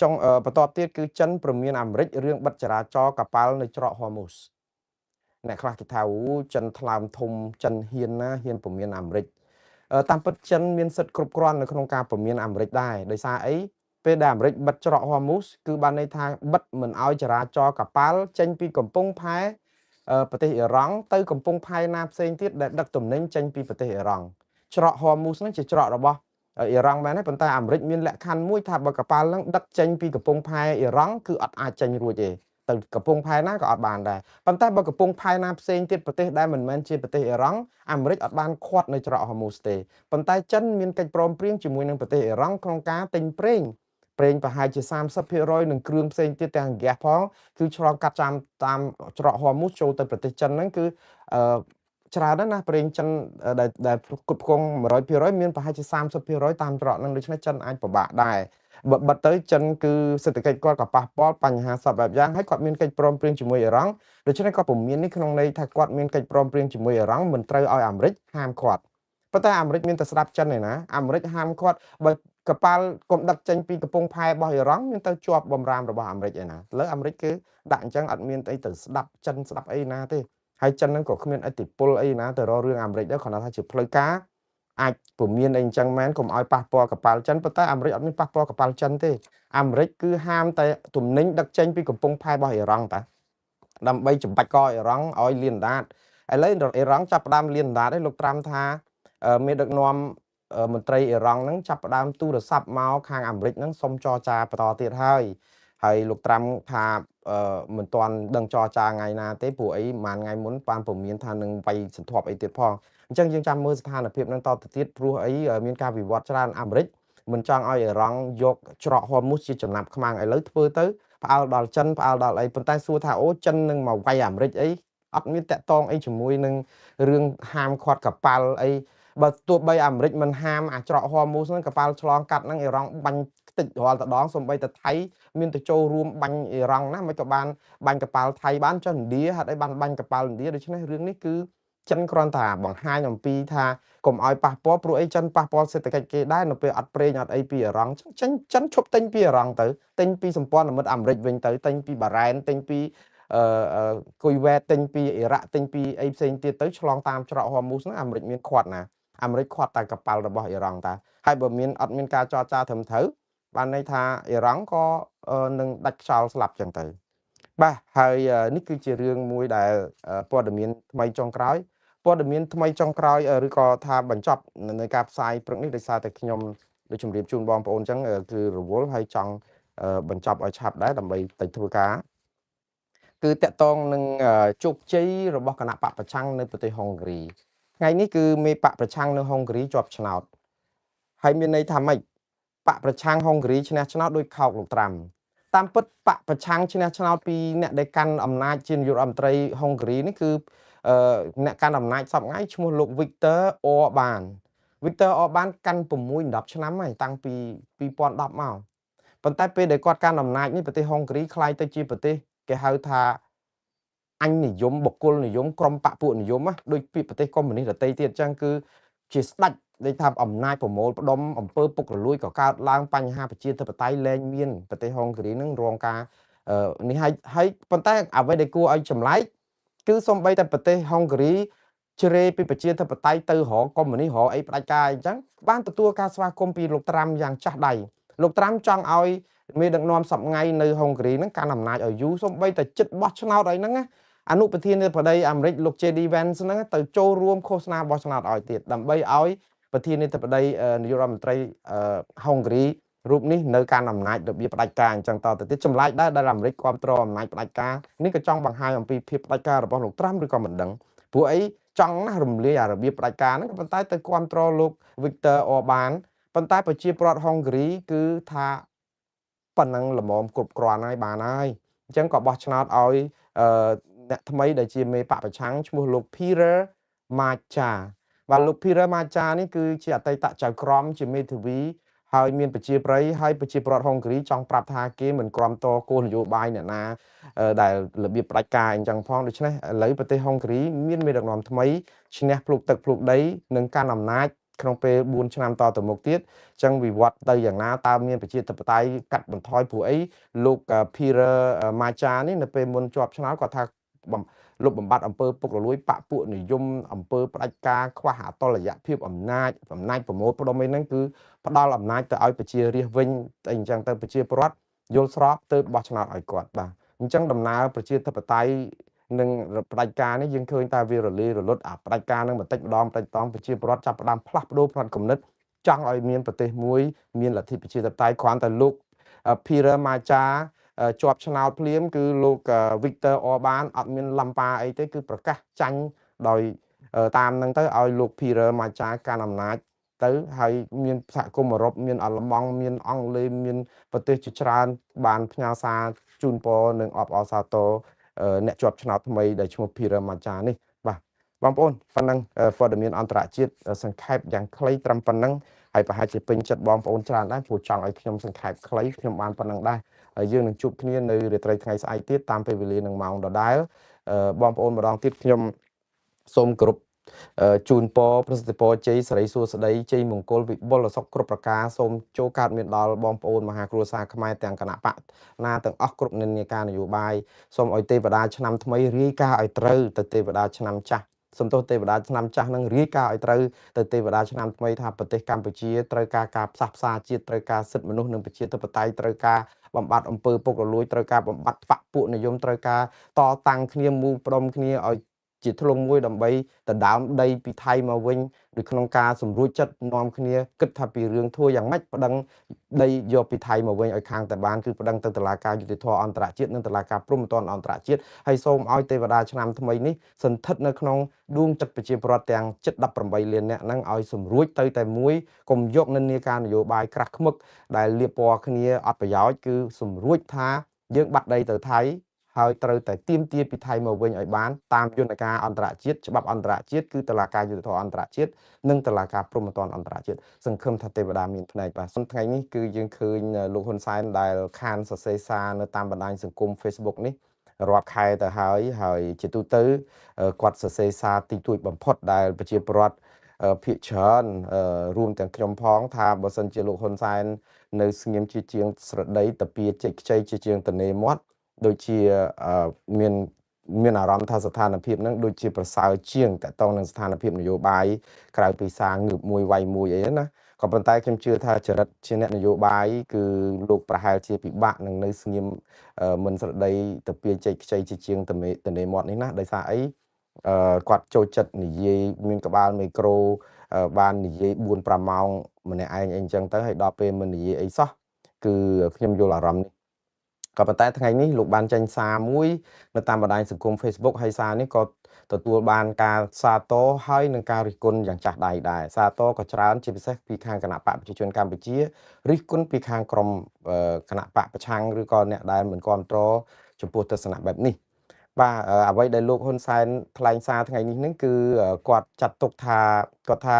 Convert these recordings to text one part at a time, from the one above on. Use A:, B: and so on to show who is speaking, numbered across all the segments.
A: ចុងបន្ទាប់ទៀត គឺចិនព្រមានអាមេរិករឿងបិទចរាចរណ៍កប៉ាល់នៅច្រកហូមូស។ អ្នកខ្លះគេថា អូ ចិនថ្លើមធំ ចិនហ៊ានណា ហ៊ានព្រមានអាមេរិក។ តាមពិតចិនមានសិទ្ធិគ្រប់គ្រាន់នៅក្នុងការព្រមានអាមេរិកដែរ ដោយសារអី ពេលដែលអាមេរិកបិទច្រកហូមូស គឺបានន័យថាបិទមិនឲ្យចរាចរណ៍កប៉ាល់ចេញពីកំពង់ផែប្រទេសអ៊ីរ៉ង់ ទៅកំពង់ផែណាផ្សេងទៀតដែលដឹកទំនិញចេញពីប្រទេសអ៊ីរ៉ង់។ ច្រកហូមូសហ្នឹងជាច្រករបស់អ៊ីរ៉ង់មែនទេ ប៉ុន្តែអាមេរិកមានលក្ខខណ្ឌមួយថា បើកប៉ាល់ហ្នឹងដឹកចេញពីកំពង់ផែអ៊ីរ៉ង់ គឺអត់អាចចេញរួចទេ ទៅកំពង់ផែណាក៏អត់បានដែរ។ ប៉ុន្តែបើកំពង់ផែណាផ្សេងទៀត ប្រទេសដែលមិនមែនជាប្រទេសអ៊ីរ៉ង់ អាមេរិកអត់បានឃាត់នៅច្រកហូមូសទេ។ ប៉ុន្តែចិនមានកិច្ចព្រមព្រៀងជាមួយនឹងប្រទេសអ៊ីរ៉ង់ក្នុងការទិញប្រេង ប្រេងប្រហែលជា 30% និងគ្រឿងផ្សេងទៀតទាំងហ្គាសផង គឺឆ្លងកាត់តាមច្រកហូមូសចូលទៅប្រទេសចិនហ្នឹង គឺអឺច្រើនណាស់ណា។ ប្រេងចិនដែលផ្គត់ផ្គង់ 100% មានប្រហែលជា 30% តាមច្រកហ្នឹង ដូច្នេះចិនអាចពិបាកដែរ។ បើបិទទៅ ចិនគឺសេដ្ឋកិច្ចគាត់ក៏ប៉ះពាល់បញ្ហាសពបែបយ៉ាង ហើយគាត់មានកិច្ចព្រមព្រៀងជាមួយអ៊ីរ៉ង់ ដូច្នេះគាត់ពុំមាននេះក្នុងន័យថាគាត់មានកិច្ចព្រមព្រៀងជាមួយអ៊ីរ៉ង់ មិនត្រូវឲ្យអាមេរិកហាមឃាត់។ ប៉ុន្តែអាមេរិកមានតែស្ដាប់ចិនឯណា អាមេរិកហាមឃាត់ បើកប៉ាល់កុំដឹកចេញពីកំពង់ផែរបស់អ៊ីរ៉ង់ មានទៅជាប់បំរាមរបស់អាមេរិកឯណា។ លើអាមេរិកគឺដាក់អញ្ចឹង អត់មានអីទៅស្ដាប់ចិនស្ដាប់អីណាទេ ហើយចិនហ្នឹងក៏គ្មានឥទ្ធិពលអីណាទៅរករឿងអាមេរិកដែរ គ្រាន់តែថាជាផ្លូវការអាចពុំមានអីអញ្ចឹងមែន កុំឲ្យប៉ះពាល់កប៉ាល់ចិន ប៉ុន្តែអាមេរិកអត់មានប៉ះពាល់កប៉ាល់ចិនទេ។ អាមេរិកគឺហាមតែទំនិញដឹកចេញពីកំពង់ផែរបស់អ៊ីរ៉ង់ តាដើម្បីច្បាច់កអ៊ីរ៉ង់ឲ្យលៀនដាត។ ឥឡូវអ៊ីរ៉ង់ចាប់ផ្ដើមលៀនដាតឯលោកត្រាំថា មានដឹកនាំមន្ត្រីអ៊ីរ៉ង់ហ្នឹងចាប់ផ្ដើមទូរស័ព្ទមកខាងអាមេរិកហ្នឹងសុំចរចាបន្តទៀតហើយ ហើយលោកត្រាំថាមិនទាន់ដឹងចរចាថ្ងៃណាទេ ព្រោះអីប្រហែលថ្ងៃមុនបានពមៀនថានឹងវាយសន្ធាប់អីទៀតផង។ អញ្ចឹងយើងចាំមើលស្ថានភាពនឹងតទៅទៀត ព្រោះអីមានការវិវត្តច្រើន។ អាមេរិកមិនចង់ឲ្យអ៊ីរ៉ង់យកច្រកហូមូសជាចំណាប់ខ្មាំង ឥឡូវធ្វើទៅផ្អើលដល់ចិន ផ្អើលដល់អី។ ប៉ុន្តែសួរថា អូ ចិននឹងមកវាយអាមេរិកអី អត់មានតាក់តងអីជាមួយនឹងរឿងហាមឃាត់កប៉ាល់អី។ បើទោះបីអាមេរិកមិនហាម អាចច្រកហូមូសហ្នឹង កប៉ាល់ឆ្លងកាត់ហ្នឹងអ៊ីរ៉ង់បាញ់ខ្ទេចរាល់តដង សំបីតែថៃមានទៅចូលរួមបាញ់អ៊ីរ៉ង់ណា មិនក៏បានបាញ់កប៉ាល់ថៃបាន ចុះឥណ្ឌាហេតុអីបានបាញ់កប៉ាល់ឥណ្ឌា? ដូច្នេះរឿងនេះគឺចិនគ្រាន់តែបង្ហាញអំពីថាកុំឲ្យប៉ះពាល់ ព្រោះអីចិនប៉ះពាល់សេដ្ឋកិច្ចគេដែរ នៅពេលអត់ប្រេងអត់អីពីអ៊ីរ៉ង់។ ចិនចិនឈប់ទិញពីអ៊ីរ៉ង់ទៅ ទិញពីសម្ព័ន្ធមិត្តអាមេរិកវិញទៅ ទិញពីបារ៉ែន ទិញពីអឺគុយវ៉េត ទិញពីអ៊ីរ៉ាក់ ទិញពីអីផ្សេងទៀតទៅ ឆ្លងតាមច្រកហូមូសហ្នឹង អាមេរិកមានខាត់ណា អាមេរិកខាត់តែកប៉ាល់របស់អ៊ីរ៉ង់តា។ ហើយបើមានអត់មានការចរចាត្រឹមត្រូវ បានន័យថាអ៊ីរ៉ង់ក៏នឹងដាច់ខ្យល់ស្លាប់ចឹងទៅ។ បាទ ហើយនេះគឺជារឿងមួយដែលព័ត៌មានថ្មីចុងក្រោយ ព័ត៌មានថ្មីចុងក្រោយ ឬក៏ថាបញ្ចប់នៅការផ្សាយព្រឹកនេះ ដោយសារតែខ្ញុំដូចជម្រាបជូនបងប្អូនអញ្ចឹង គឺរវល់ហើយចង់បញ្ចប់ឲ្យឆាប់ដែរដើម្បីទៅធ្វើការ គឺតកតងនឹងជោគជ័យរបស់គណៈបកប្រឆាំងនៅប្រទេសហុងគ្រី។ ថ្ងៃនេះគឺមេបកប្រឆាំងនៅហុងគ្រីជាប់ឆ្នោតហើយ មានន័យថាម៉េច? បកប្រឆាំងហុងគ្រីឈ្នះឆ្នោតដោយខោកលោកត្រាំ។ តាមពិតបកប្រឆាំងឈ្នះឆ្នោតពីអ្នកដែលកាន់អំណាចជានាយករដ្ឋមន្ត្រីហុងគ្រីនេះ គឺអ្នកកាន់អំណាចសពថ្ងៃឈ្មោះលោក Victor Orban។ Victor Orban កាន់ 6 10 ឆ្នាំហើយ តាំងពី 2010 មក ប៉ុន្តែពេលដែលគាត់កាន់អំណាចនេះ ប្រទេសហុងគ្រីក្លាយទៅជាប្រទេសគេហៅថាអញនិយម បុគ្គលនិយម ក្រុមបពពួកនិយម ដូចពីប្រទេសកុម្មុយនីសដទៃទៀតអញ្ចឹង គឺជាស្ដេចដូចថាអំណាចប្រមូលផ្ដុំ អំពើពុករលួយក៏កើតឡើង បញ្ហាប្រជាធិបតេយ្យលែងមាន ប្រទេសហុងគ្រីនឹងរងការនេះហើយ។ ហើយប៉ុន្តែអ្វីដែលគួរឲ្យចម្លែក គឺសំបីតែប្រទេសហុងគ្រីជ្រេពីប្រជាធិបតេយ្យទៅរកកុម្មុយនីសរកអីផ្ដាច់ការអញ្ចឹង បានទទួលការស្វាគមន៍ពីលោកត្រាំយ៉ាងចាស់ដៃ។ លោកត្រាំចង់ឲ្យមេដឹកនាំសប្ងៃនៅហុងគ្រីហ្នឹងកាន់អំណាចឲ្យយូរ សំបីតែចិត្តបោះឆ្នោតឲ្យហ្នឹងណា អនុប្រធានាធិបតីអាមេរិកលោក JD Vance ហ្នឹងទៅចូលរួមឃោសនាបោះឆ្នោតឲ្យទៀត ដើម្បីឲ្យប្រធានាធិបតីនាយករដ្ឋមន្ត្រីហុងគ្រីរូបនេះនៅកាន់អំណាចរបៀបផ្ដាច់ការអញ្ចឹងតទៅទៀត។ ចម្លែកដែរដែលអាមេរិកគ្រប់គ្រងអំណាចផ្ដាច់ការនេះ ក៏ចង់បង្ហាញអំពីភាពផ្ដាច់ការរបស់លោកត្រាំឬក៏មិនដឹង ព្រោះអីចង់ណាស់រំលាយអារបៀបផ្ដាច់ការហ្នឹង ប៉ុន្តែទៅគ្រប់គ្រងលោក Victor Orban។ ប៉ុន្តែប្រជាពលរដ្ឋហុងគ្រីគឺថាប៉ុណ្ណឹងល្មមគ្រប់គ្រាន់ហើយបានហើយ អញ្ចឹងក៏បោះឆ្នោតឲ្យអ្នកថ្មីដែលជាមេបកប្រឆាំងឈ្មោះលោក Peter Macha។ បាទ លោក Peter Macha នេះគឺជាអតីតចៅក្រម ជាមេធាវី ហើយមានប្រជាប្រិយ ហើយប្រជាពលរដ្ឋហុងគ្រីចង់ប្រាប់ថាគេមិនក្រំតគោលនយោបាយអ្នកណាដែលរបៀបផ្ដាច់ការអញ្ចឹងផង។ ដូច្នេះឥឡូវប្រទេសហុងគ្រីមានមេដឹកនាំថ្មីឈ្នះភ្លុកទឹកភ្លុកដី និងកាន់អំណាច ក្នុងពេល4ឆ្នាំតទៅមុខទៀតអញ្ចឹងវិវត្តទៅយ៉ាងណាតើមានប្រជាធិបតេយ្យកាត់បន្ថយព្រោះអីលោក Peter Macha នេះនៅពេលមុនជាប់ឆ្នោតគាត់ថាលុបបំបត្តិអំពើពុករលួយបពពួកនិយមអំពើផ្ដាច់ការខ្វះអតុល្យភាពអំណាចអំណាចប្រមូលផ្ដុំអីហ្នឹងគឺផ្ដល់អំណាចទៅឲ្យប្រជារាស្ត្រវិញអីអញ្ចឹងទៅប្រជាពលរដ្ឋយល់ស្របទៅបោះឆ្នោតឲ្យគាត់បាទអញ្ចឹងដំណើរប្រជាធិបតេយ្យនិងផ្ដាច់ការនេះយើងឃើញតែវារលាយរលត់អាផ្ដាច់ការនឹងបន្តិចម្ដងបន្តិចម្ដងប្រជាពលរដ្ឋចាប់ផ្ដើមផ្លាស់ប្ដូរផ្នត់គំនិតចង់ឲ្យមានប្រទេសមួយមានលទ្ធិប្រជាធិបតេយ្យគ្រាន់តែលោក Peter Macha ជាប់ឆ្នោតភ្លាមគឺលោក Victor Orban អត់មានលំប៉ាអីទេគឺប្រកាសចាញ់ដោយតាមនឹងទៅឲ្យលោក Peter Macha កាន់អំណាចទៅហើយមានសហគមន៍អឺរ៉ុបមានអាល្លឺម៉ង់មានអង់គ្លេសមានប្រទេសជាច្រើនបានផ្ញើសារជូនពរនិងអបអរសាទរអ្នកជាប់ឆ្នោតថ្មីដែលឈ្មោះ Peter Macha នេះបាទបងប្អូនប៉ុណ្ណឹងព័ត៌មានអន្តរជាតិសង្ខេបយ៉ាងខ្លីត្រឹមប៉ុណ្ណឹងហើយប្រហែលជាពេញចិត្តបងប្អូនច្រើនដែរព្រោះចង់ឲ្យខ្ញុំសង្ខេបខ្លីខ្ញុំបានប៉ុណ្ណឹងដែរហើយយើងនឹងជួបគ្នានៅរាត្រីថ្ងៃស្អែកទៀតតាមពេលវេលានឹងម៉ោងដដែលបងប្អូនម្ដងទៀតខ្ញុំសូមគោរពជូនពរប្រសិទ្ធពរជ័យសិរីសួស្តីជ័យមង្គលវិបុលសុខគ្រប់ប្រការសូមចូលកើតមានដល់បងប្អូនមហាគ្រួសារខ្មែរទាំងគណៈបកណាទាំងអស់គ្រប់និន្នាការនយោបាយសូមឲ្យទេវតាឆ្នាំថ្មីរាយការណ៍ឲ្យត្រូវទៅទេវតាឆ្នាំចាស់សំទោសទេវតាឆ្នាំចាស់នឹងរាយការណ៍ឲ្យត្រូវទៅទេវតាឆ្នាំថ្មីថាប្រទេសកម្ពុជាត្រូវការការផ្សះផ្សាជាតិត្រូវការសិទ្ធិមនុស្សនិងប្រជាធិបតេយ្យត្រូវការបំបត្តិអំពើពុករលួយត្រូវការបំបត្តិបកពួកនិយមត្រូវការតតាំងគ្នាមូលផ្ដុំគ្នាឲ្យជាធ្លុងមួយដើម្បីដណ្ដើមដីពីថៃមកវិញឬក្នុងការសម្រួចចិត្តនាំគ្នាគិតថាពីរឿងធ្វើយ៉ាងម៉េចប្តឹងដីយកពីថៃមកវិញឲ្យខាងតែបានគឺប្តឹងទៅតុលាការយុត្តិធម៌អន្តរជាតិនិងតុលាការព្រហ្មទណ្ឌអន្តរជាតិហើយសូមឲ្យទេវតាឆ្នាំថ្មីនេះសន្ធិដ្ឋនៅក្នុងដួងចិត្តប្រជាពលរដ្ឋទាំងជិត18លាននាក់ហ្នឹងឲ្យសម្រួចទៅតែមួយកុំយកនិន្នាការនយោបាយក្រាស់ខ្មឹកដែលលាបពណ៌គ្នាអត់ប្រយោជន៍គឺសម្រួចថាយើងបាត់ដីទៅថៃហើយត្រូវតែទាមទារពីថៃមកវិញឲ្យបានតាមយន្តការអន្តរជាតិច្បាប់អន្តរជាតិគឺតុលាការយុត្តិធម៌អន្តរជាតិនិងតុលាការព្រហ្មទណ្ឌអន្តរជាតិសង្ឃឹមថាទេវតាមានភ្នែកបាទថ្ងៃនេះគឺយើងឃើញលោកហ៊ុនសែនដែលខានសរសេរសារនៅតាមបណ្ដាញសង្គម Facebook នេះរាប់ខែទៅហើយហើយជាទូទៅគាត់សរសេរសារតិចតួចបំផុតដែលប្រជាពលរដ្ឋភាគច្រើនរួមទាំងខ្ញុំផងថាបើសិនជាលោកហ៊ុនសែននៅស្ងៀមជាជាងស្រដីតាពីជិកខ្ចីជាជាងតនេមាត់ដូចជាមានអារម្មណ៍ថាស្ថានភាពហ្នឹងដូចជាប្រសើរជាងតកតងនឹងស្ថានភាពនយោបាយក្រៅពីសារងើបមួយវាយមួយអីណាក៏ប៉ុន្តែខ្ញុំជឿថាចរិតជាអ្នកនយោបាយគឺលោកប្រហែលជាពិបាកនឹងនៅស្ងៀមមិនស្រដីទៅពៀជែកខ្ចីជាជាងតនេមាត់នេះណាដោយសារអីគាត់ចូលចិត្តនិយាយមានក្បាលមីក្រូបាននិយាយ4 5ម៉ោងម្នាក់ឯងអីអញ្ចឹងទៅហើយដល់ពេលមិននិយាយអីសោះគឺខ្ញុំយល់អារម្មណ៍នេះក៏ប៉ុន្តែថ្ងៃនេះលោកបានចេញសារមួយនៅតាមបណ្ដាញសង្គម Facebook ហើយសារនេះក៏ទទួលបានការសាទរហើយនឹងការរិះគន់យ៉ាងចាស់ដៃដែរសាទរក៏ច្រើនជាពិសេសពីខាងគណៈបកប្រជាជនកម្ពុជារិះគន់ពីខាងក្រុមគណៈបកប្រឆាំងឬក៏អ្នកដែលមិនគាំទ្រចំពោះទស្សនៈបែបនេះបាទអ្វីដែលលោកហ៊ុនសែនថ្លែងសារថ្ងៃនេះនឹងគឺគាត់ចាត់ទុកថាគាត់ថា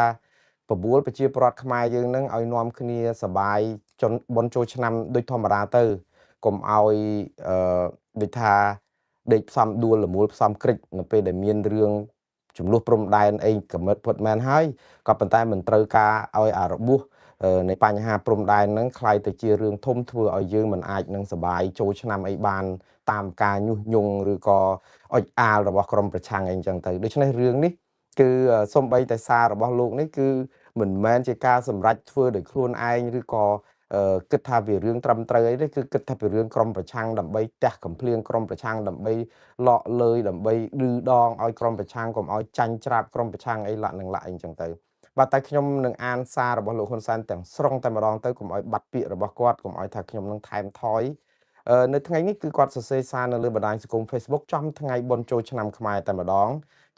A: បបួលប្រជាពលរដ្ឋខ្មែរយើងនឹងឲ្យនាំគ្នាសបាយបុណ្យចូលឆ្នាំដូចធម្មតាទៅកុំឲ្យដូចថាដេកផ្សំដួលលមូលផ្សំក្រិចនៅពេលដែលមានរឿងចំនួនព្រំដែនអីកមិតផុតមែនហើយក៏ប៉ុន្តែមិនត្រូវការឲ្យអារបួសនៃបញ្ហាព្រំដែនហ្នឹងក្លាយទៅជារឿងធំធ្វើឲ្យយើងមិនអាចនឹងសបាយចូលឆ្នាំអីបានតាមការញុះញង់ឬក៏អុចអាលរបស់ក្រុមប្រឆាំងអីចឹងទៅដូច្នេះរឿងនេះគឺសំបីតែសាររបស់លោកនេះគឺមិនមែនជាការសម្រេចធ្វើដោយខ្លួនឯងឬក៏គិតថាវារឿងត្រឹមត្រូវអីទេគឺគិតថាពីរឿងក្រុមប្រឆាំងដើម្បីទះកំភ្លៀងក្រុមប្រឆាំងដើម្បីលក់លើយដើម្បីឌឺដងឲ្យក្រុមប្រឆាំងកុំឲ្យចាញ់ច្រាបក្រុមប្រឆាំងអីលាក់នឹងលាក់អីចឹងទៅបាទតែខ្ញុំនឹងអានសាររបស់លោកហ៊ុនសែនទាំងស្រុងតែម្ដងទៅកុំឲ្យបាត់ពាក្យរបស់គាត់កុំឲ្យថាខ្ញុំនឹងថែមថយនៅថ្ងៃនេះគឺគាត់សរសេរសារនៅលើបណ្ដាញសង្គម Facebook ចំថ្ងៃបុណ្យចូលឆ្នាំខ្មែរតែម្ដង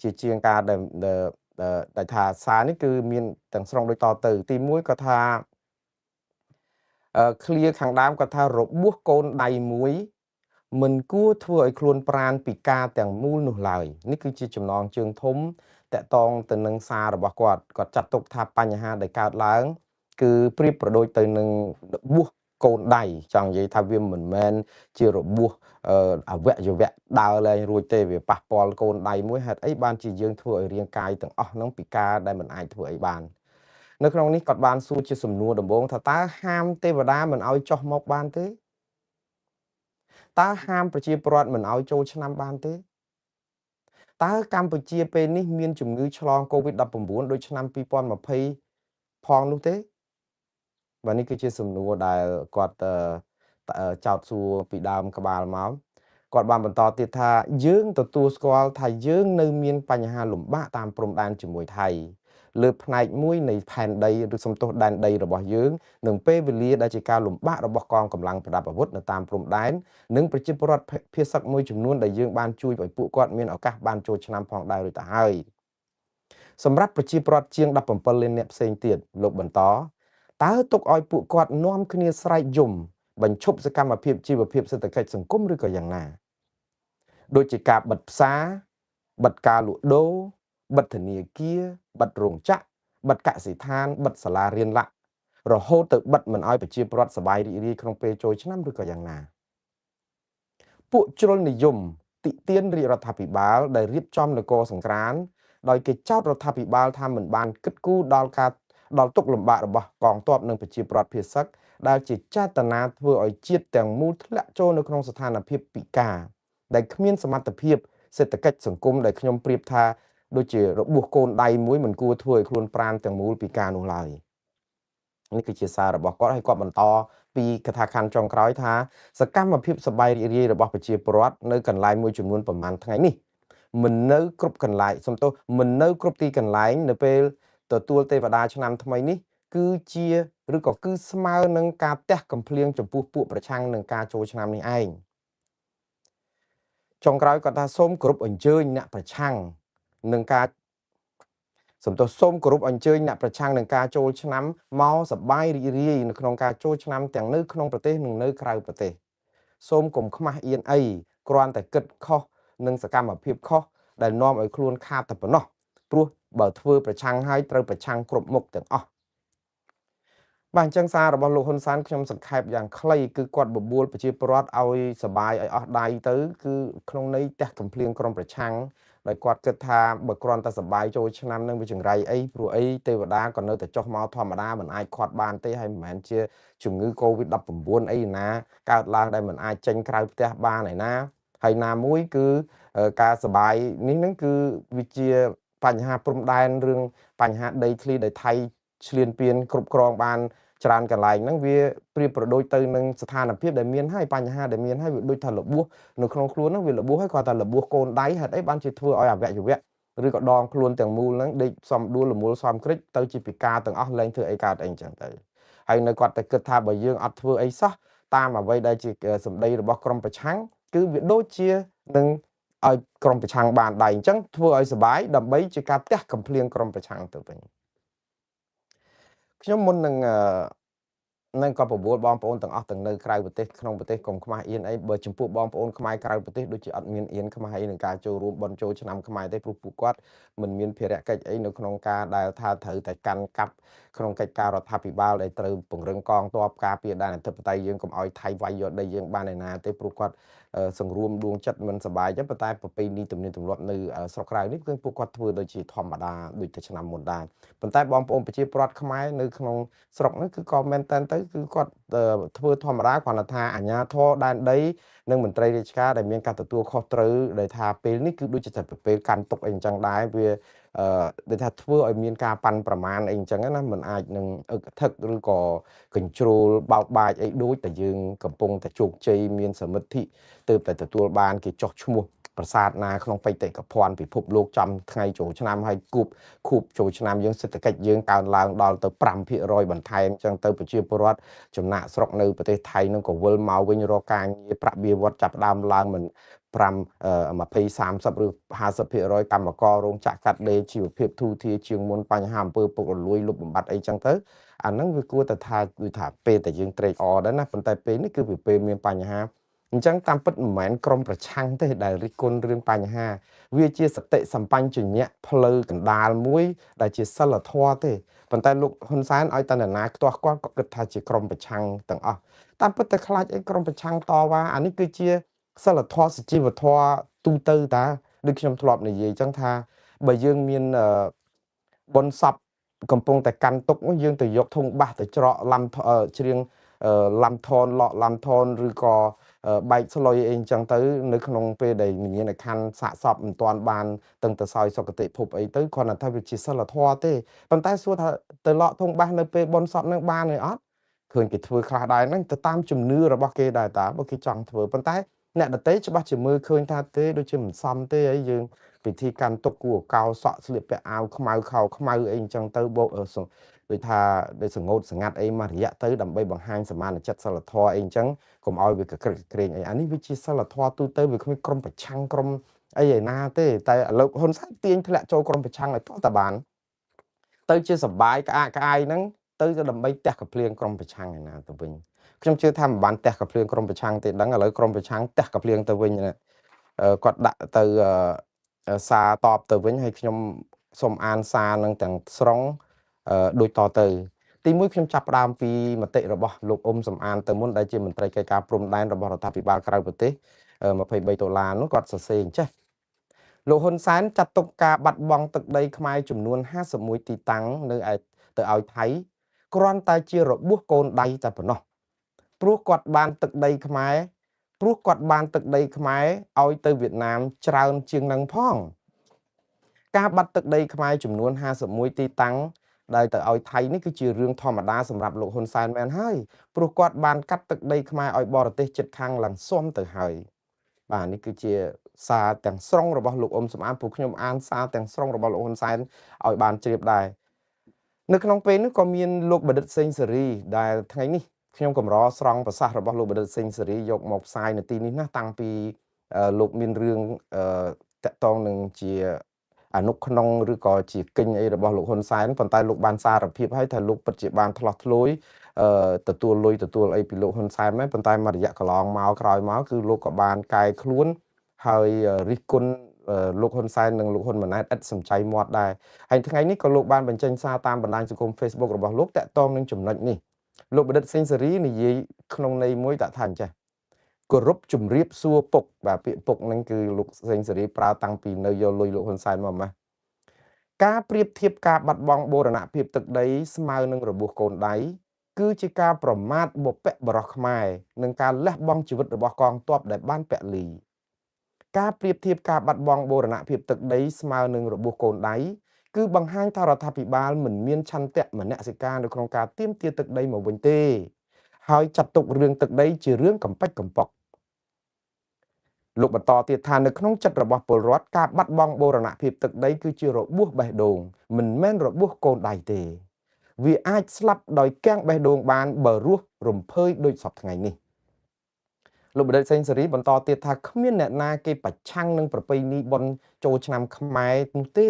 A: ជាជាងការដែលថាសារនេះគឺមានទាំងស្រុងដូចតទៅទី1គាត់ថាឃ្លាខាងដើមគាត់ថារបួសកូនដៃមួយមិនគួរធ្វើឲ្យខ្លួនប្រានពីការទាំងមូលនោះឡើយនេះគឺជាចំណងជើងធំតកតងទៅនឹងសាររបស់គាត់គាត់ចាត់ទុកថាបញ្ហាដែលកើតឡើងគឺប្រៀបប្រដូចទៅនឹងរបួសកូនដៃចង់និយាយថាវាមិនមែនជារបួសអវយវៈដើរលែងរួចទេវាប៉ះពាល់កូនដៃមួយហេតុអីបានជាយើងធ្វើឲ្យរាងកាយទាំងអស់ហ្នឹងពិការដែលមិនអាចធ្វើអីបាន នៅក្នុងនេះគាត់បានសួរជាសំណួរដំបូងថាតើហាមទេវតាមិនឲ្យចុះមកបានទេតើហាមប្រជាពលរដ្ឋមិនឲ្យចូលឆ្នាំបានទេតើកម្ពុជាពេលនេះមានជំងឺឆ្លង COVID-19 ដូចឆ្នាំ2020ផងនោះទេបាទនេះគឺជាសំណួរដែលគាត់ចោទសួរពីដើមក្បាលមកគាត់បានបន្តទៀតថាយើងទទួលស្គាល់ថាយើងនៅមានបញ្ហាលំបាកតាមព្រំដែនជាមួយថៃលើផ្នែកមួយនៃផែនដីឬសំទោសដែនដីរបស់យើងនិងពេលវេលាដែលជាការលំបាករបស់កងកម្លាំងប្រដាប់អាវុធនៅតាមព្រំដែននិងប្រជាពលរដ្ឋភាសឹកមួយចំនួនដែលយើងបានជួយឲ្យពួកគាត់មានឱកាសបានចូលឆ្នាំផងដែររួចទៅហើយសម្រាប់ប្រជាពលរដ្ឋជាង17លាននាក់ផ្សេងទៀតលោកបន្តតើទុកឲ្យពួកគាត់នាំគ្នាស្រែកយំបញ្ឈប់សកម្មភាពជីវភាពសេដ្ឋកិច្ចសង្គមឬក៏យ៉ាងណាដូចជាការបិទផ្សារបិទការលក់ដូរបិទធនាគារបិទរោងចក្របិទកសិដ្ឋានបិទសាលារៀនឡាក់រហូតទៅបិទមិនឲ្យប្រជាពលរដ្ឋសប្បាយរីករាយក្នុងពេលចូលឆ្នាំឬក៏យ៉ាងណាពួកជ្រុលនិយមតិទៀនរាជរដ្ឋាភិបាលដែលរៀបចំនគរសង្ក្រានដោយគេចោទរដ្ឋាភិបាលថាមិនបានគិតគូរដល់ការដល់ទុក្ខលំបាករបស់កងទ័ពនិងប្រជាពលរដ្ឋភាសឹកដែលជាចេតនាធ្វើឲ្យជាតិទាំងមូលធ្លាក់ចូលនៅក្នុងស្ថានភាពពិការដែលគ្មានសមត្ថភាពសេដ្ឋកិច្ចសង្គមដែលខ្ញុំប្រៀបថាដូចជារបួសកូនដៃមួយមិនគួរធ្វើឲ្យខ្លួនប្រាណទាំងមូលពិការនោះឡើយនេះគឺជាសាររបស់គាត់ហើយគាត់បន្តពីកថាខណ្ឌចុងក្រោយថាសកម្មភាពសប្បាយរីករាយរបស់ប្រជាពលរដ្ឋនៅកន្លែងមួយចំនួនប្រមាណថ្ងៃនេះមិននៅគ្រប់កន្លែងសំទោសមិននៅគ្រប់ទីកន្លែងនៅពេលទទួលទេវតាឆ្នាំថ្មីនេះគឺជាឬក៏គឺស្មើនឹងការទះកំភ្លៀងចំពោះពួកប្រឆាំងនឹងការចូលឆ្នាំនេះឯងចុងក្រោយគាត់ថាសូមគោរពអញ្ជើញអ្នកប្រឆាំងនឹងការសំទោសសូមគោរពអញ្ជើញអ្នកប្រឆាំងនឹងការចូលឆ្នាំមកសប្បាយរីករាយនៅក្នុងការចូលឆ្នាំទាំងនៅក្នុងប្រទេសនិងនៅក្រៅប្រទេសសូមកុំខ្មាស់អៀនអីគ្រាន់តែគិតខុសនិងសកម្មភាពខុសដែលនាំឲ្យខ្លួនខាតតែប៉ុណ្ណោះព្រោះបើធ្វើប្រឆាំងហើយត្រូវប្រឆាំងគ្រប់មុខទាំងអស់បាទអញ្ចឹងសាររបស់លោកហ៊ុនសែនខ្ញុំសង្ខេបយ៉ាងខ្លីគឺគាត់បបួលប្រជាពលរដ្ឋឲ្យសប្បាយឲ្យអស់ដៃទៅគឺក្នុងន័យទះកំភ្លៀងក្រុមប្រឆាំងដោយគាត់គិតថាបើគ្រាន់តែសប្បាយចូលឆ្នាំនឹងវាចង្រៃអីព្រោះអីទេវតាក៏នៅតែចុះមកធម្មតាមិនអាចខាត់បានទេហើយមិនមែនជាជំងឺ Covid-19 អីណាកើតឡើងដែលមិនអាចចេញក្រៅផ្ទះបានឯណាហើយណាមួយគឺការសប្បាយនេះនឹងគឺវាជាបញ្ហាព្រំដែនរឿងបញ្ហាដីធ្លីដែលថៃឈ្លានពានគ្រប់គ្រងបានច្រើនកន្លែងហ្នឹងវាប្រៀបប្រដូចទៅនឹងស្ថានភាពដែលមានហើយបញ្ហាដែលមានហើយវាដូចថារបួសនៅក្នុងខ្លួនហ្នឹងវារបួសហើយគាត់ថារបួសកូនដៃហេតុអីបានជាធ្វើឲ្យអវយវៈឬក៏ដងខ្លួនទាំងមូលហ្នឹងដេកសំដួលលមូលសំក្រិចទៅជាពិការទាំងអស់លែងធ្វើអីកើតអីចឹងទៅហើយនៅគាត់តែគិតថាបើយើងអត់ធ្វើអីសោះតាមអ្វីដែលជាសម្ដីរបស់ក្រុមប្រឆាំងគឺវាដូចជានឹងឲ្យក្រុមប្រឆាំងបានដៃអញ្ចឹងធ្វើឲ្យសុបាយដើម្បីជាការទះកំភ្លៀងក្រុមប្រឆាំងទៅវិញខ្ញុំមុននឹងនឹងក៏បបួលបងប្អូនទាំងអស់ទាំងនៅក្រៅប្រទេសក្នុងប្រទេសកុំខ្មាស់អៀនអីបើចំពោះបងប្អូនខ្មែរក្រៅប្រទេសដូចជាអត់មានអៀនខ្មាស់អីនឹងការចូលរួមបន់ចូលឆ្នាំខ្មែរទេព្រោះពួកគាត់មិនមានភារកិច្ចអីនៅក្នុងការដែលថាត្រូវតែកាន់កាប់ក្នុងកិច្ចការរដ្ឋាភិបាលដែលត្រូវពង្រឹងកងទ័ពការពារដែនអធិបតេយ្យយើងកុំឲ្យថៃវាយយកដីយើងបានឯណាទេព្រោះគាត់សង្រួមដួងចិត្តមិនសប្បាយចឹងប៉ុន្តែប្រពៃណីទំនៀមទម្លាប់នៅស្រុកក្រៅនេះគឺពួកគាត់ធ្វើដូចជាធម្មតាដូចតែឆ្នាំមុនដែរប៉ុន្តែបងប្អូនប្រជាពលរដ្ឋខ្មែរនៅក្នុងស្រុកហ្នឹងគឺក៏មែនតើទៅគឺគាត់ធ្វើធម្មតាគ្រាន់តែថាអាជ្ញាធរដែនដីនិងមន្ត្រីរាជការដែលមានការទទួលខុសត្រូវដែលថាពេលនេះគឺដូចជាពេលកាន់ទុកអីអញ្ចឹងដែរវាដែលថាធ្វើឲ្យមានការប៉ាន់ប្រមាណអីអញ្ចឹងណាมันអាចនឹងអឹកធឹកឬក៏កញ្ជ្រោលបោកបាចអីដូចតែយើងកំពុងតែជោគជ័យមានសមិទ្ធិទើបតែទទួលបានគេចុះឈ្មោះប្រាសាទណាក្នុងបេតិកភណ្ឌពិភពលោកចំថ្ងៃចូលឆ្នាំហើយគូបខួបចូលឆ្នាំយើងសេដ្ឋកិច្ចយើងកើនឡើងដល់ទៅ 5% បន្ថែមអញ្ចឹងទៅប្រជាពលរដ្ឋចំណាកស្រុកនៅប្រទេសថៃនឹងក៏វិលមកវិញរកការងារប្រាក់បៀវត្សចាប់ដើមឡើងមិន5 20 30ឬ 50% កម្មកររោងចក្រកាត់ដេរជីវភាពធូរធារជាងមុនបញ្ហាអំពើពុករលួយលុបបំបាត់អីចឹងទៅអាហ្នឹងវាគួរតែថាដូចថាពេលតែយើងត្រេកអរដែរណាប៉ុន្តែពេលនេះគឺវាពេលមានបញ្ហាអញ្ចឹងតាមពិតមិនមែនក្រុមប្រឆាំងទេដែលរិះគន់រឿងបញ្ហាវាជាសតិសម្បញ្ញៈផ្លូវកណ្ដាលមួយដែលជាសិលធម៌ទេប៉ុន្តែលោកហ៊ុនសែនឲ្យតណ្ណាខ្ទាស់គាត់ក៏គិតថាជាក្រុមប្រឆាំងទាំងអស់តាមពិតតែខ្លាចអីក្រុមប្រឆាំងតវ៉ាអានេះគឺជាសិលធម៌សុជីវធម៌ទូទៅតាដូចខ្ញុំធ្លាប់និយាយអញ្ចឹងថាបើយើងមានបុណ្យសព កំពុងតែកាន់ទុកយើងទៅយកធុងបាសទៅច្រកឡាំច្រៀងឡាំថនលក់ឡាំថនឬក៏បែកស្លុយអីអញ្ចឹងទៅនៅក្នុងពេលដែលវិញ្ញាណក្ខន្ធសាកសពមិនទាន់បានតឹងទៅសោយសុគតិភពអីទៅគ្រាន់តែថាវាជាសិលធម៌ទេប៉ុន្តែសួរថាទៅលក់ធុងបាសនៅពេលបុណ្យសពនឹងបានទេអត់ឃើញគេធ្វើខ្លះដែរហ្នឹងទៅតាមជំនឿរបស់គេដែរតាបើគេចង់ធ្វើប៉ុន្តែអ្នកដទៃច្បាស់ជាមើលឃើញថាទេដូចជាមិនសមទេអីយើងពិធីកាន់ទុកគួរកោសក់ស្លៀកពាក់អាវខ្មៅខោខ្មៅអីអញ្ចឹងទៅបូកដូចថាដូចសងោតសងាត់អីមួយរយៈទៅដើម្បីបង្ហាញសមានចិត្តសិលធម៌អីអញ្ចឹងកុំឲ្យវាកក្រឹកក្រែងអីអានេះវាជាសិលធម៌ទូទៅវាគ្មានក្រុមប្រឆាំងក្រុមអីឯណាទេតែលោកហ៊ុនសែនទាញធ្លាក់ចូលក្រុមប្រឆាំងឲ្យតតែបានទៅជាសបាយក្អាកក្អាយហ្នឹងទៅដើម្បីទះកភ្លៀងក្រុមប្រឆាំងឯណាទៅវិញខ្ញុំជឿថាមិនបានទះកភ្លៀងក្រុមប្រឆាំងទេដឹងឥឡូវក្រុមប្រឆាំងទះកភ្លៀងទៅវិញគាត់ដាក់ទៅសារតបទៅវិញហើយខ្ញុំសូមអានសារនឹងទាំងស្រុងដូចតទៅទីមួយខ្ញុំចាប់ផ្ដើមពីមតិរបស់លោកអ៊ុំសំអានទៅមុនដែលជាមន្ត្រីកិច្ចការព្រំដែនរបស់រដ្ឋាភិបាលក្រៅប្រទេស23ដុល្លារនោះគាត់សរសេរអញ្ចេះលោកហ៊ុនសែនចាត់ទុកការបាត់បង់ទឹកដីខ្មែរចំនួន51ទីតាំងនៅឯទៅឲ្យថៃគ្រាន់តែជារបួសកូនដៃតែប៉ុណ្ណោះព្រោះគាត់បានទឹកដីខ្មែរព្រោះគាត់បានទឹកដីខ្មែរឲ្យទៅវៀតណាមច្រើនជាងនឹងផងការបាត់ទឹកដីខ្មែរចំនួន51ទីតាំងដែលទៅឲ្យថៃនេះគឺជារឿងធម្មតាសម្រាប់លោកហ៊ុនសែនមែនហើយព្រោះគាត់បានកាត់ទឹកដីខ្មែរឲ្យបរទេសជិតខាងឡើងស៊ាំទៅហើយបាទនេះគឺជាសារទាំងស្រុងរបស់លោកអ៊ុំសំអានពួកខ្ញុំអានសារទាំងស្រុងរបស់លោកហ៊ុនសែនឲ្យបានជ្រាបដែរនៅក្នុងពេលនេះក៏មានលោកបណ្ឌិតសេងសេរីដែលថ្ងៃនេះខ្ញុំកម្រស្រង់ប្រសាសន៍របស់លោកបណ្ឌិតសេងសេរីយកមកផ្សាយនៅទីនេះណាតាំងពីលោកមានរឿងតាក់ទងនឹងជាអនុក្នុងឬក៏ជាគិញអីរបស់លោកហ៊ុនសែនប៉ុន្តែលោកបានសារភាពហើយថាលោកពិតជាបានឆ្លោះធ្លួយទទួលលុយទទួលអីពីលោកហ៊ុនសែនមែនប៉ុន្តែមួយរយៈកន្លងមកក្រោយមកគឺលោកក៏បានកែខ្លួនហើយរិះគន់លោកហ៊ុនសែននិងលោកហ៊ុនម៉ាណែតឥតសំចៃមាត់ដែរហើយថ្ងៃនេះក៏លោកបានបញ្ចេញសារតាមបណ្ដាញសង្គម Facebook របស់លោកតាក់ទងនឹងចំណុចនេះលោកបណ្ឌិតសេងសេរីនិយាយក្នុងន័យមួយតាថាអញ្ចេះគោរពជំរាបសួរពុកបាទពាក្យពុកហ្នឹងគឺលោកសេងសេរីប្រើតាំងពីនៅយកលុយលោកហ៊ុនសែនមកម៉េះការប្រៀបធៀបការបាត់បង់បូរណភាពទឹកដីស្មើនឹងរបួសកូនដៃគឺជាការប្រមាថបុព្វបុរសខ្មែរនិងការលះបង់ជីវិតរបស់កងទ័ពដែលបានពលីការប្រៀបធៀបការបាត់បង់បូរណភាពទឹកដីស្មើនឹងរបួសកូនដៃគឺបង្ហាញថារដ្ឋាភិបាលមិនមានឆន្ទៈមនសិការនៅក្នុងការទាមទារទឹកដីមកវិញទេហើយចាត់ទុករឿងទឹកដីជារឿងកំប៉ិចកំប៉ុកលោកបន្តទៀតថានៅក្នុងចិត្តរបស់ពលរដ្ឋការបាត់បង់បូរណភាពទឹកដីគឺជារបួសបេះដូងមិនមែនរបួសកូនដៃទេវាអាចស្លាប់ដោយគាំងបេះដូងបានបើរស់រំភើយដូចសពថ្ងៃនេះលោកបណ្ឌិតសេងសេរីបន្តទៀតថាគ្មានអ្នកណាគេប្រឆាំងនឹងប្រពៃណីបុណ្យចូលឆ្នាំខ្មែរនោះទេ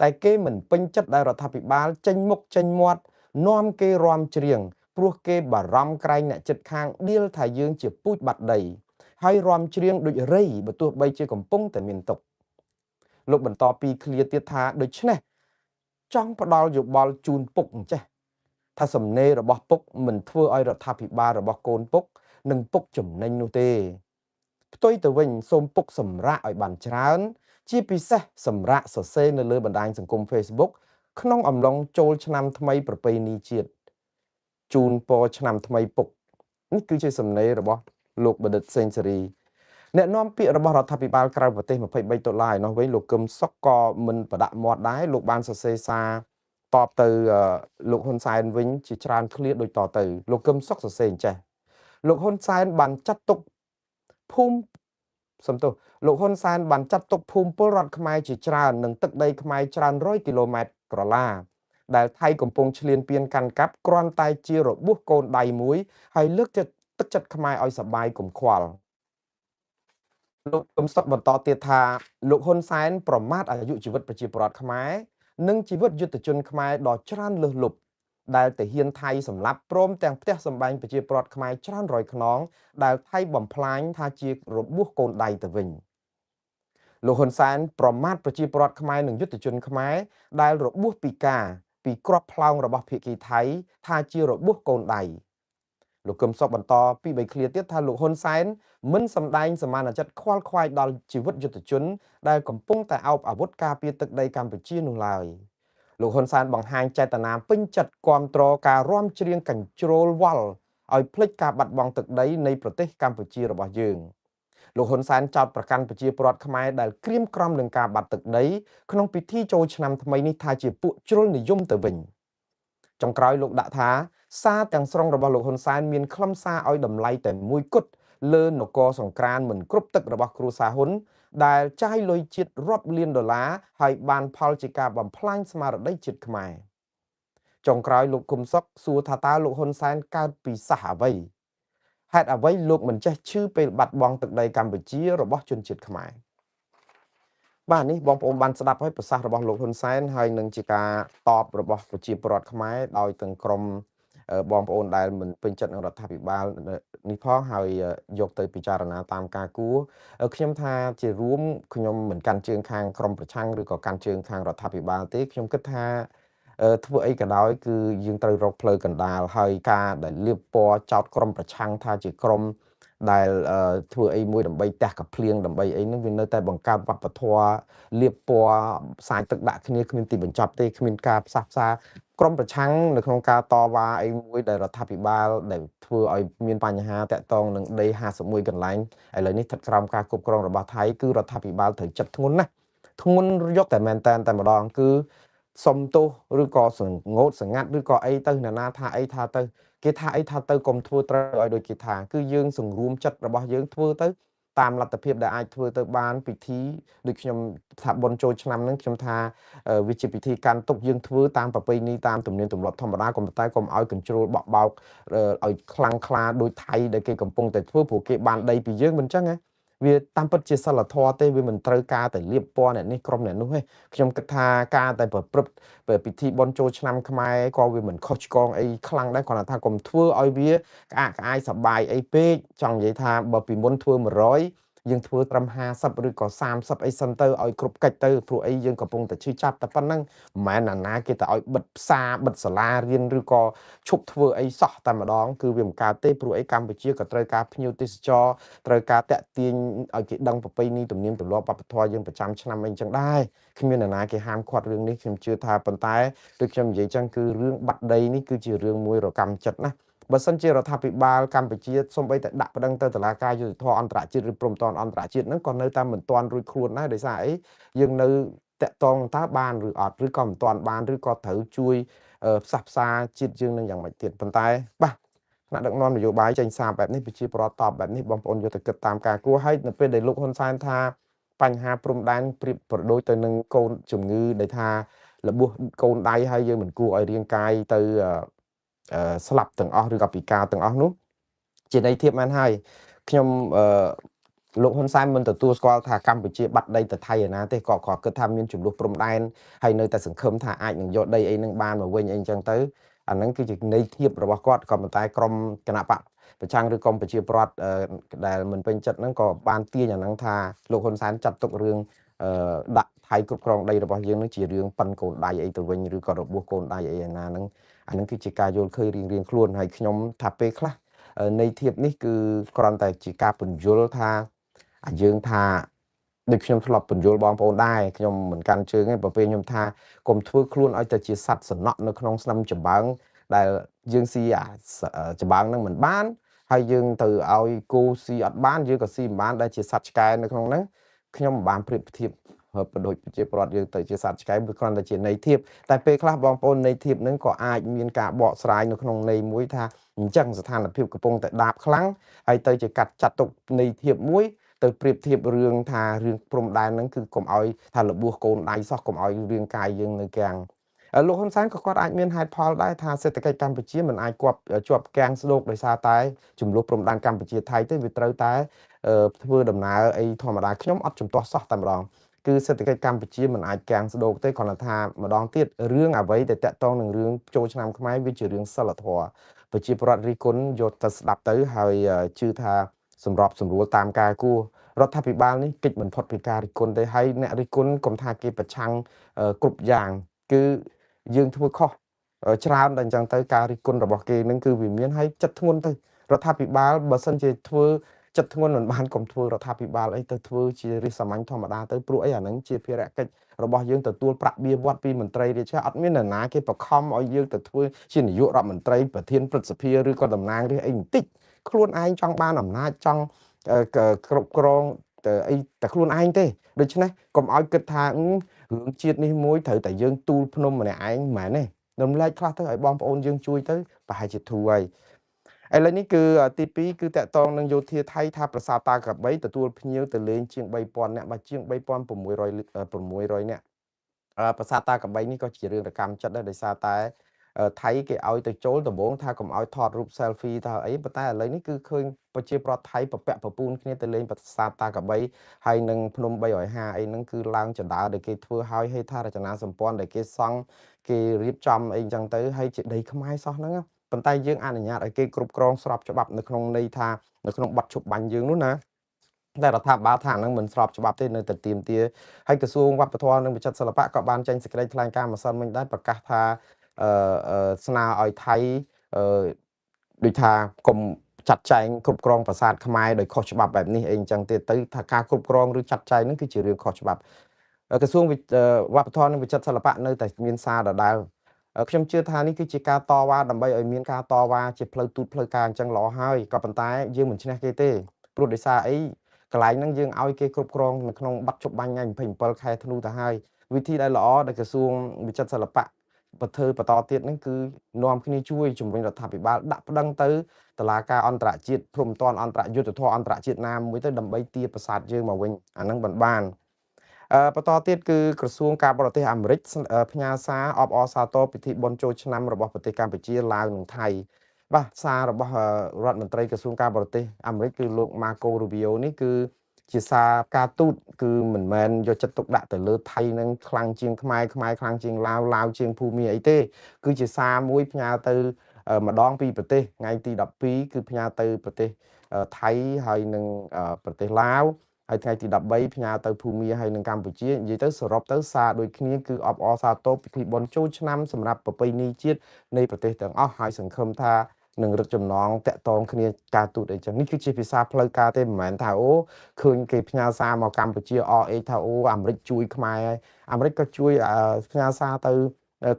A: តែគេមិនពេញចិត្តដែលរដ្ឋាភិបាលចេញមុខចេញមាត់នាំគេរាំច្រៀងព្រោះគេបារម្ភក្រែងអ្នកជិតខាងដៀលថាយើងជាពូជបាត់ដីហើយរាំច្រៀងដូចរៃបើទោះបីជាកំពុងតែមានទុក្ខលោកបន្តពីឃ្លាទៀតថាដូច្នេះចង់ផ្ដល់យោបល់ជូនពុកអញ្ចេះថាសំណេររបស់ពុកមិនធ្វើឲ្យរដ្ឋាភិបាលរបស់កូនពុកនិងពុកចំណេញនោះទេផ្ទុយទៅវិញសូមពុកសម្រាកឲ្យបានច្រើនជាពិសេសសម្រាកសរសេរនៅលើបណ្ដាញសង្គម Facebook ក្នុងអំឡុងចូលឆ្នាំថ្មីប្រពៃណីជាតិជូនពរឆ្នាំថ្មីពុកនេះគឺជាសំណេររបស់លោកបណ្ឌិតសេងសេរីអ្នកនាំពាក្យរបស់រដ្ឋាភិបាលក្រៅប្រទេស23ដុល្លារឯនោះវិញលោកកឹមសុខក៏មិនប្រដាក់មាត់ដែរលោកបានសរសេរសារតបទៅលោកហ៊ុនសែនវិញជាច្រើនឃ្លាដូចតទៅលោកកឹមសុខសរសេរអញ្ចេះលោកហ៊ុនសែនបានចាត់ទុកភូមិសំទោសលោកហ៊ុនសែនបានចាត់ទុកភូមិពលរដ្ឋខ្មែរជាច្រើននិងទឹកដីខ្មែរច្រើនរយគីឡូម៉ែត្រក្រឡាដែលថៃកំពុងឈ្លានពានកាន់កាប់គ្រាន់តែជារបួសកូនដៃមួយហើយលើកចិត្តទឹកចិត្តខ្មែរឲ្យសបាយកុំខ្វល់លោកកឹមសុខបន្តទៀតថាលោកហ៊ុនសែនប្រមាថអាយុជីវិតប្រជាពលរដ្ឋខ្មែរនិងជីវិតយុទ្ធជនខ្មែរដ៏ច្រើនលើសលប់ដែលទាហានថៃសម្លាប់ព្រមទាំងផ្ទះសម្បែងប្រជាពលរដ្ឋខ្មែរច្រើនរយខ្នងដែលថៃបំផ្លាញថាជារបួសកូនដៃទៅវិញលោកហ៊ុនសែនប្រមាថប្រជាពលរដ្ឋខ្មែរនិងយុទ្ធជនខ្មែរដែលរបួសពិការពីគ្រាប់ផ្លោងរបស់ភៀកគីថៃថាជារបួសកូនដៃលោកកឹមសុខបន្តពី3ឃ្លាទៀតថាលោកហ៊ុនសែនមិនសម្ដែងសមានចិត្តខ្វល់ខ្វាយដល់ជីវិតយុទ្ធជនដែលកំពុងតែអោបអាវុធការពារទឹកដីកម្ពុជានោះឡើយ លោកហ៊ុនសែនបង្ហាញចេតនាពេញចិត្តគាំទ្រការរាំច្រៀងកញ្ជ្រោលវល់ឲ្យភ្លេចការបាត់បង់ទឹកដីនៃប្រទេសកម្ពុជារបស់យើង។ លោកហ៊ុនសែនចោទប្រកាន់ប្រជាពលរដ្ឋខ្មែរដែលក្រៀមក្រំនឹងការបាត់ទឹកដីក្នុងពិធីចូលឆ្នាំថ្មីនេះថាជាពួកជ្រុលនិយមទៅវិញ។ ចុងក្រោយលោកដាក់ថាសារទាំងស្រុងរបស់លោកហ៊ុនសែនមានខ្លឹមសារឲ្យតម្លៃតែមួយគត់លើនគរសង្ក្រានមិនគ្រប់ទឹករបស់គ្រួសារហ៊ុនដែលចាយលុយជាតិរាប់លានដុល្លារហើយបានផលជាការបំផ្លាញស្មារតីជាតិខ្មែរ។ ចុងក្រោយលោកគុំសុកសួរថាតើលោកហ៊ុនសែនកើតពីសះអ្វី ហេតុអ្វីលោកមិនចេះឈឺពេលបាត់បង់ទឹកដីកម្ពុជារបស់ជនជាតិខ្មែរ? បាទ នេះបងប្អូនបានស្ដាប់ហើយប្រសាសន៍របស់លោកហ៊ុនសែន ហើយនឹងជាការតបរបស់ប្រជាពលរដ្ឋខ្មែរដោយទាំងក្រមបងប្អូនដែលមិនពេញចិត្តនឹងរដ្ឋាភិបាលនេះផង ហើយយកទៅពិចារណាតាមការគួរ។ ខ្ញុំថាជារួមខ្ញុំមិនកាន់ជើងខាងក្រមប្រឆាំងឬក៏កាន់ជើងខាងរដ្ឋាភិបាលទេ ខ្ញុំគិតថាធ្វើអីក៏ដោយគឺយើងត្រូវរកផ្លូវកណ្ដាល ហើយការដែលលៀបពណ៌ចោតក្រមប្រឆាំងថាជាក្រមដែលធ្វើអីមួយដើម្បីទះកភ្លៀងដើម្បីអីហ្នឹង វានៅតែបង្កើតវប្បធម៌លៀបពណ៌ផ្សាយទឹកដាក់គ្នាគ្មានទីបញ្ចប់ទេ គ្មានការផ្សះផ្សា។ ក្រមប្រឆាំងនៅក្នុងការតវ៉ាអីមួយដែលរដ្ឋាភិបាលដែលធ្វើឲ្យមានបញ្ហាតាក់ទងនឹងដី51កន្លែងឥឡូវនេះស្ថិតក្រោមការគ្រប់គ្រងរបស់ថៃ គឺរដ្ឋាភិបាលត្រូវចិត្តធ្ងន់ណាស់ ធ្ងន់យកតែមែនតែនតែម្ដង គឺសុំទោសឬក៏សងោតសងាត់ឬក៏អីទៅ អ្នកណាថាអីថាទៅ គេថាអីថាទៅ កុំធ្វើត្រូវឲ្យដូចគេថា គឺយើងសង្រួមចិត្តរបស់យើងធ្វើទៅតាមលទ្ធភាពដែលអាចធ្វើទៅបាន។ ពិធីដូចខ្ញុំថាបុណ្យចូលឆ្នាំហ្នឹង ខ្ញុំថាវាជាពិធីកាន់ទុក យើងធ្វើតាមប្រពៃណីតាមទំនៀមទម្លាប់ធម្មតា ក៏ប៉ុន្តែកុំឲ្យកញ្ជ្រោលបក់បោកឲ្យខ្លាំងក្លាដូចថៃដែលគេកំពុងតែធ្វើ ព្រោះគេបានដីពីយើង មិនចឹងហ៎? វាតាមពិតជាសិលធម៌ទេ វាមិនត្រូវការតែលៀបពណ៌អ្នកនេះក្រុមអ្នកនោះទេ។ ខ្ញុំគិតថាការតែប្រព្រឹត្តពិធីបុណ្យចូលឆ្នាំខ្មែរក៏វាមិនខុសឆ្គងអីខ្លាំងដែរ គ្រាន់តែថាកុំធ្វើឲ្យវាក្អាកក្អាយសបាយអីពេក។ ចង់និយាយថាបើពីមុនធ្វើ100 យើងធ្វើត្រឹម50ឬក៏30អីសិនទៅឲ្យគ្រប់កិច្ចទៅ ព្រោះអីយើងកំពុងតែឈឺចាប់តែប៉ុណ្្នឹង មិនមែនណានាគេទៅឲ្យបិទផ្សារបិទសាលារៀនឬក៏ឈប់ធ្វើអីសោះតែម្ដង គឺវាមិនកើតទេ ព្រោះអីកម្ពុជាក៏ត្រូវការភ្ញៀវទេសចរ ត្រូវការតាក់ទាញឲ្យគេដឹងប្រពៃណីទំនៀមទម្លាប់វប្បធម៌យើងប្រចាំឆ្នាំអីចឹងដែរ។ គ្មាននរណាគេហាមឃាត់រឿងនេះ ខ្ញុំជឿថា ប៉ុន្តែដូចខ្ញុំនិយាយចឹង គឺរឿងបាត់ដីនេះគឺជារឿងមួយរកម្មចិត្តណាស់។ បើសិនជារដ្ឋាភិបាលកម្ពុជាសំបីតែដាក់ប្តឹងទៅតុលាការយុត្តិធម៌អន្តរជាតិឬព្រំប្រទានអន្តរជាតិហ្នឹង ក៏នៅតែមិនទាន់រួចខ្លួនដែរ ដោយសារអីយើងនៅតាក់តងតើបានឬអត់ ឬក៏មិនទាន់បាន ឬក៏ត្រូវជួយផ្សះផ្សាជាតិយើងនឹងយ៉ាងម៉េចទៀត។ ប៉ុន្តែបាទ ថ្នាក់ដឹកនាំនយោបាយចេញសារបែបនេះ ប្រជាពលរដ្ឋតបបែបនេះ បងប្អូនយកទៅគិតតាមការគួរ។ ហើយនៅពេលដែលលោកហ៊ុនសែនថាបញ្ហាព្រំដែនប្រៀបប្រដូចទៅនឹងកូនជំងឺដែលថារបួសកូនដៃ ហើយយើងមិនគួរឲ្យរាងកាយទៅស្លាប់ទាំងអស់ឬក៏ពិការទាំងអស់នោះ ជាន័យធៀបមែនហើយ។ ខ្ញុំអឺលោកហ៊ុនសែនមិនទទួលស្គាល់ថាកម្ពុជាបាត់ដីទៅថៃឯណាទេ ក៏គិតថាមានចំនួនព្រំដែន ហើយនៅតែសង្ឃឹមថាអាចនឹងយកដីអីនឹងបានមកវិញអីអញ្ចឹងទៅ អាហ្នឹងគឺជាន័យធៀបរបស់គាត់។ ក៏ប៉ុន្តែក្រមគណៈបកប្រឆាំងឬក្រមប្រជាប្រដ្ឋដែលមិនពេញចិត្តហ្នឹង ក៏បានទាញអាហ្នឹងថាលោកហ៊ុនសែនចាត់ទុករឿងដាក់ថៃគ្រប់គ្រងដីរបស់យើងនឹងជារឿងប៉ិនកូនដៃអីទៅវិញ ឬក៏របួសកូនដៃអីឯណាហ្នឹង អាហ្នឹងគឺជាការយល់ឃើញរៀងៗខ្លួន។ ហើយខ្ញុំថាពេលខ្លះនៃធៀបនេះគឺគ្រាន់តែជាការពន្យល់ថាអាយើងថាដូចខ្ញុំធ្លាប់ពន្យល់បងប្អូនដែរ ខ្ញុំមិនកាន់ជើងទេ បើពេលខ្ញុំថាកុំធ្វើខ្លួនឲ្យទៅជាសត្វសំណក់នៅក្នុងស្នឹមចម្បើង ដែលយើងស៊ីអាចម្បើងហ្នឹងមិនបាន ហើយយើងទៅឲ្យគោស៊ីអត់បាន យើងក៏ស៊ីមិនបានដែលជាសត្វឆ្កែនៅក្នុងហ្នឹង។ ខ្ញុំមិនបានប្រៀបធៀបបដូចប្រជាពលរដ្ឋយើងទៅជាសត្វឆ្កែ វាគ្រាន់តែជាន័យធៀប។ តែពេលខ្លះបងប្អូន ន័យធៀបហ្នឹងក៏អាចមានការបកស្រាយនៅក្នុងន័យមួយថាអញ្ចឹងស្ថានភាពកំពុងតែដាបខ្លាំង ហើយទៅជាកាត់ចាត់ទុកន័យធៀបមួយទៅប្រៀបធៀបរឿងថារឿងព្រំដែនហ្នឹងគឺកុំឲ្យថារបួសកូនដៃសោះ កុំឲ្យរាងកាយយើងនៅកាំង។ លោកហ៊ុនសែនក៏គាត់អាចមានហេតុផលដែរថាសេដ្ឋកិច្ចកម្ពុជាមិនអាចគប់ជាប់កាំងស្ដោកដោយសារតែចំនួនព្រំដែនកម្ពុជាថៃទេ វាត្រូវតែធ្វើដំណើរអីធម្មតា។ ខ្ញុំអត់ជំទាស់សោះតែម្ដង គឺសេដ្ឋកិច្ចកម្ពុជាមិនអាចកាំងស្ដោកទេ គ្រាន់តែថាម្ដងទៀតរឿងអ្វីដែលតាក់ទងនឹងរឿងចូលឆ្នាំខ្មែរវាជារឿងសិលធម៌ ប្រជាពលរដ្ឋរិះគន់យកទៅស្ដាប់ទៅ ហើយជឿថាសម្របសម្រួលតាមការគួរ។ រដ្ឋាភិបាលនេះគេចមិនផុតពីការរិះគន់ទេ ហើយអ្នករិះគន់កុំថាគេប្រឆាំងគ្រប់យ៉ាង គឺយើងធ្វើខុសច្រើនដល់អញ្ចឹងទៅ ការរិះគន់របស់គេនឹងគឺវាមាន ហើយចិត្តធ្ងន់ទៅរដ្ឋាភិបាលបើសិនជាធ្វើ ចិត្តធ្ងន់មិនបានកុំធ្វើរដ្ឋាភិបាលអីទៅធ្វើជារាជសាមញ្ញធម្មតាទៅព្រោះអីអាហ្នឹងជាភារកិច្ចរបស់យើងទទួលប្រាក់បៀវត្សពីមន្ត្រីរាជការអត់មាននរណាគេបខំឲ្យយើងទៅធ្វើជានាយករដ្ឋមន្ត្រីប្រធានព្រឹទ្ធសភាឬក៏តំណាងរាស្ត្រអីបន្តិចខ្លួនឯងចង់បានអំណាចចង់គ្រប់គ្រងទៅអីតែខ្លួនឯងទេដូច្នេះកុំឲ្យគិតថារឿងជាតិនេះមួយត្រូវតែយើងទូលភ្នំម្នាក់ឯងមិនមែនទេរំលែកខ្លះទៅឲ្យបងប្អូនយើងជួយទៅប្រហែលជាធូរហើយឥឡូវនេះគឺទី2គឺតកតងនឹងយោធាថៃថាប្រាសាទតាក្របីទទួលភ្ញៀវទៅលេងជាង3000នាក់បាទជាង3600 600នាក់ប្រាសាទតាក្របីនេះក៏ជារឿងរកម្មចិត្តដែរដោយសារតែថៃគេឲ្យទៅចូលដំបងថាកុំឲ្យថតរូប selfie ថាអីប៉ុន្តែឥឡូវនេះគឺឃើញប្រជាប្រដ្ឋថៃប្រពាក់ប្រពូនគ្នាទៅលេងប្រាសាទតាក្របីហើយនឹងភ្នំ350អីហ្នឹងគឺឡើងចដើដែលគេធ្វើឲ្យហេដ្ឋារចនាសម្ព័ន្ធដែលគេសង់គេរៀបចំអីចឹងទៅហើយជាដីខ្មែរសោះហ្នឹងប៉ុន្តែយើងអនុញ្ញាតឲ្យគេគ្រប់គ្រងស្របច្បាប់នៅក្នុងន័យថានៅក្នុងបទឈប់បាញ់យើងនោះណាតែរដ្ឋាភិបាលថាហ្នឹងមិនស្របច្បាប់ទេនៅតែទាមទារហើយក្រសួងវប្បធម៌និងវិចិត្រសិល្បៈក៏បានចេញសេចក្តីថ្លែងការណ៍ម្សិលមិញដែរប្រកាសថាស្នើឲ្យថៃដូចថាកុំចាត់ចែងគ្រប់គ្រងប្រាសាទខ្មែរដោយខុសច្បាប់បែបនេះអីអញ្ចឹងទៀតទៅថាការគ្រប់គ្រងឬចាត់ចែងហ្នឹងគឺជារឿងខុសច្បាប់ក្រសួងវប្បធម៌និងវិចិត្រសិល្បៈនៅតែមានសារដដែលខ្ញុំជឿថានេះគឺជាការតវ៉ាដើម្បីឲ្យមានការតវ៉ាជាផ្លូវទូតផ្លូវការអញ្ចឹងល្អហើយក៏ប៉ុន្តែយើងមិនឈ្នះគេទេព្រោះដោយសារអីកន្លែងហ្នឹងយើងឲ្យគេគ្រប់គ្រងនៅក្នុងបាត់ជប់បាញ់ថ្ងៃ27ខែធ្នូទៅហើយវិធីដែលល្អដែលក្រសួងវិចិត្រសិល្បៈប្រធ្វើបន្តទៀតហ្នឹងគឺនាំគ្នាជួយជំរុញរដ្ឋាភិបាលដាក់ប្តឹងទៅតុលាការអន្តរជាតិព្រំប្រទានអន្តរយុទ្ធធម៌អន្តរជាតិណាមួយទៅដើម្បីទារប្រាសាទយើងមកវិញអាហ្នឹងមិនបានបន្តទៀតគឺក្រសួងការបរទេសអាមេរិកផ្ញើសារអបអរសាទរពិធីបុណ្យចូលឆ្នាំរបស់ប្រទេសកម្ពុជាឡាវនិងថៃបាទសាររបស់រដ្ឋមន្ត្រីក្រសួងការបរទេសអាមេរិកគឺលោក Marco Rubio នេះគឺជាសារការទូតគឺមិនមែនយកចិត្តទុកដាក់ទៅលើថៃនឹងខ្លាំងជាងខ្មែរខ្មែរខ្លាំងជាងឡាវឡាវជាងភូមាអីទេគឺជាសារមួយផ្ញើទៅម្ដងពីប្រទេសថ្ងៃទី12គឺផ្ញើទៅប្រទេសថៃហើយនិងប្រទេសឡាវហើយថ្ងៃទី13ផ្ញើទៅភូមាហើយនិងកម្ពុជានិយាយទៅសរុបទៅសារដូចគ្នាគឺអបអរសាទរពិធីបុណ្យចូលឆ្នាំសម្រាប់ប្រពៃណីជាតិនៃប្រទេសទាំងអស់ហើយសង្ឃឹមថានឹងរឹតចំណងតាក់ទងគ្នាការទូតអីចឹងនេះគឺជាភាសាផ្លូវការទេមិនមែនថាអូឃើញគេផ្ញើសារមកកម្ពុជាអអេថាអូអាមេរិកជួយខ្មែរហើយអាមេរិកក៏ជួយផ្ញើសារទៅ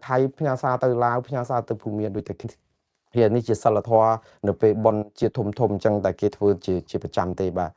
A: ថៃផ្ញើសារទៅឡាវផ្ញើសារទៅភូមាដូចតែគ្នានេះជាសិលធម៌នៅពេលបុណ្យជាធំធំអញ្ចឹងតែគេធ្វើជាប្រចាំទេបាទ។